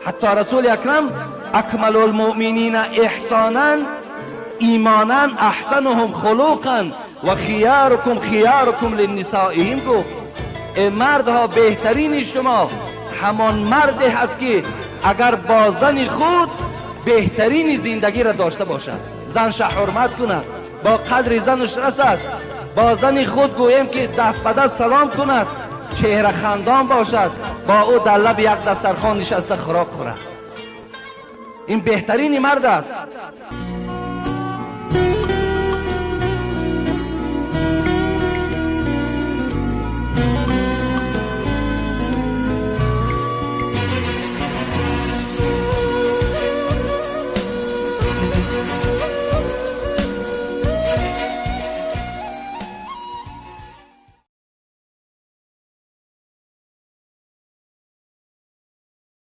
Ҳатто Расули Акрам акмалул муъминина эҳсонан имонан аҳсануҳум хулуқан ва хиярукум хиярукум линнисоиҳим гуфт: э мардҳо, беҳтарини шумо ҳамон марде ҳаст, ки агар бо зани худ беҳтарини зиндагиро дошта бошад, занша ҳурмат кунад, бо қадри занаш расад, бо зани худ гӯем ки даст ба даст салом кунад, чеҳра хандон бошад, бо ӯ дар лаби як дастархон нишаста хӯрок хӯрад. Ин беҳтарини мард аст.